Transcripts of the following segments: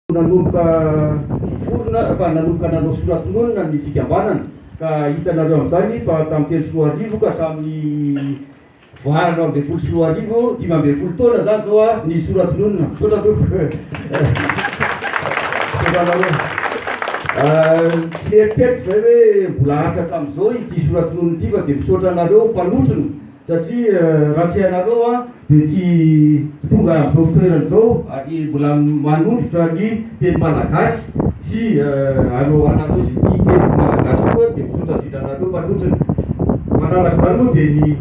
Nanomboka niforona fa nanomboka nanao sora-tononina ny fikambanana ka hitanareo amin'izany fa tamin'ny 2003 ka hatramin'ny 2018, 15 taona izany izao ny sora-tononina. Misaotra tompoko. Misaotra anareo. Tsy nieritreritra izay hoe mbola haharitra hatramin'izao ity sora-tononina ity fa dia misaotra anareo mpanotrona. Satria raha tsy ianareo aho dia tsy tonga amin'izao fitoerana izao ary mbola manondrotra ny teny malagasy sy hanao anareo izay tia teny malagasy koa dia misaotra indrindra anareo mpanotrona. Manaraka izany moa dia ny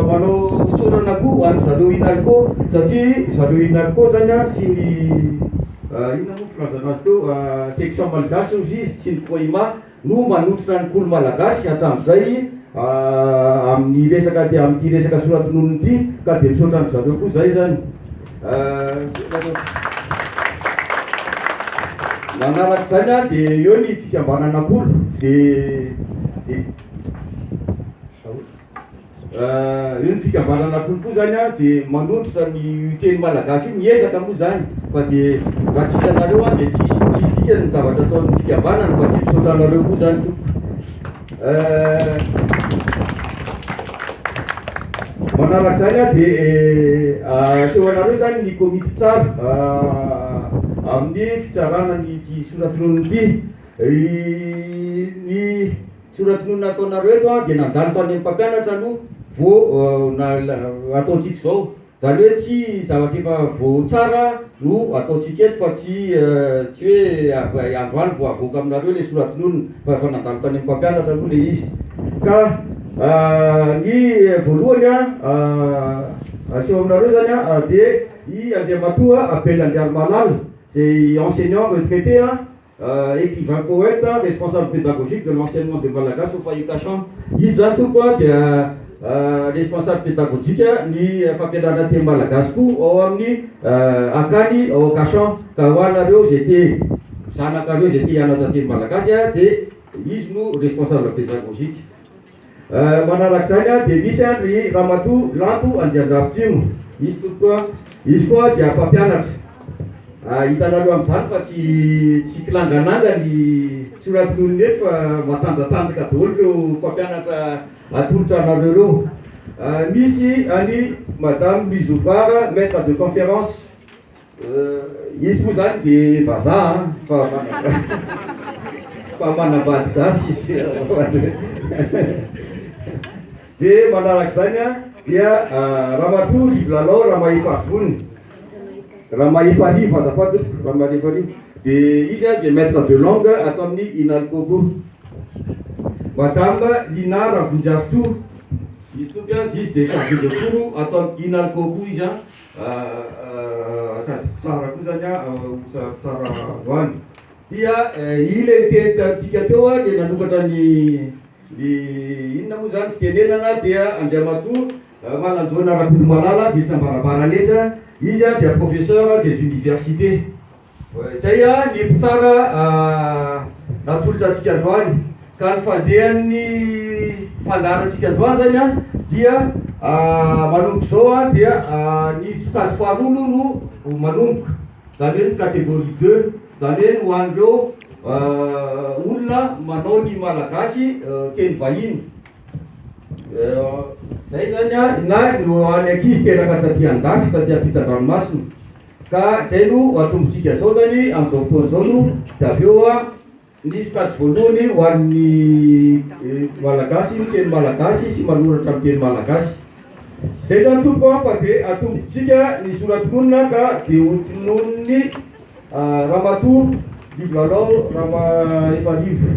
manao fisaorana koa ho an-dry zareo Inalco satria zareo Inalco izany sy ny inona moa filazana azy teo section malgache hozy izy sy ny Coima no manotrona ny kolo malagasy hatramin'izay amin'ny resaka amin'ity resaka soratononina ity ka dia misaotra an-dry zareo koa izay izany. Manaraka izany dia eo ny fikambanana kolo dia Io ny fikambanana koa zany an, ze manotritra ny io teny malagasy io, miezaka moa zany fa de raha tsisy anareo an de tsisy tsisy dikany ny zavatra ataon'ny fikambanana fa de misaotra anareo koa zany tompoko. Manarak'izany an de aseho anareo zany ny komity mpitsara amin'ny fitsarana ny ity soratononina ity. Ny Soratononina ataonareo eto an dia nandalo tany amin'ny mpampianatra aloha vao ataontsika izao. Izany hoe tsy zavatra efa voatsara no ataontsika eto fa tsy tsy hoe androany vao avoaka aminareo ilay soratononina fa efa nandalo tany amin'ny mpampianatra aloha ilay izy. Ka ny voalohany an aseho aminareo izany an dia i Andriamatoa Abel Andriarimalala izay enseignant retraité an, Écrivain poète, responsable pédagogique de l'enseignement de malagasy au foyer Cachan. Izy izany tompoko a dia responsable pédagogique ny fampianarana teny malagasy koa ao amin'ny akany ao Cachan. Ka ho anareo izay te zanakareo izay te hianatra teny malagasy dia izy no responsable pédagogique. Manarak'izany dia misy ry Ramatoa Lanto Andriandrafitsimo, izy tompoko a, izy koa dia mpampianatra. Hitanareo amin'izany fa tsy tsy kilangananga ny soratononina eto fa matanjatanjaka daholo ireo mpampianatra atolotra anareo ireo. Misy an'i Madame Louise Maître de conférence. Izy moa zany de vazaha an, fa fa manambady gasy izy. De manarak'izany an dia Ramatoa Rivo Lalao Ramahefarivony, Ramahefarivo azafady tompoko, Ramahefarivo, de izy an dia maître de langue ato amin'ny Inalco koa. Madame Lina Ravonjiarisoa, izy tompoko an, izy dia chargé de cours ato amin'ny Inalco koa izy an. Sady mpitsara koa zany a, mpitsara androany. Dia i le niteny tamintsika teo a, le nanokatra ny ny inona moa zany fitenenana dia Andriamatoa Malanjaona Rakotomalala izay tsy ambarabarana etsy, izy dia professeur des universités. Izay ny mpitsara natolotra antsika androany. Ka ny fandehan'ny fandaharantsika androany izany dia manomboka izao dia ny sokajy faharoa aloha no manomboka, izany hoe ny catégorie deux, izany hoe ny ho an'ireo olona manao ny malagasy teny vahiny. Izay izany na ny ho an'ny ankizy teraka taty andafy, taty ampitan-dranomasina. Ka izay no atombontsika izao zany amin'izao fotoana izao no dia avy eo ny sokajy voalohany ho an'ny Malagasy miteny malagasy sy manoratra amin'ny teny malagasy. Izay zany tompoko a fa dia atombontsika ny sora-tononina ka dia ho tononin'ny Ramatoa Rivo Lalao Ramahefarivo.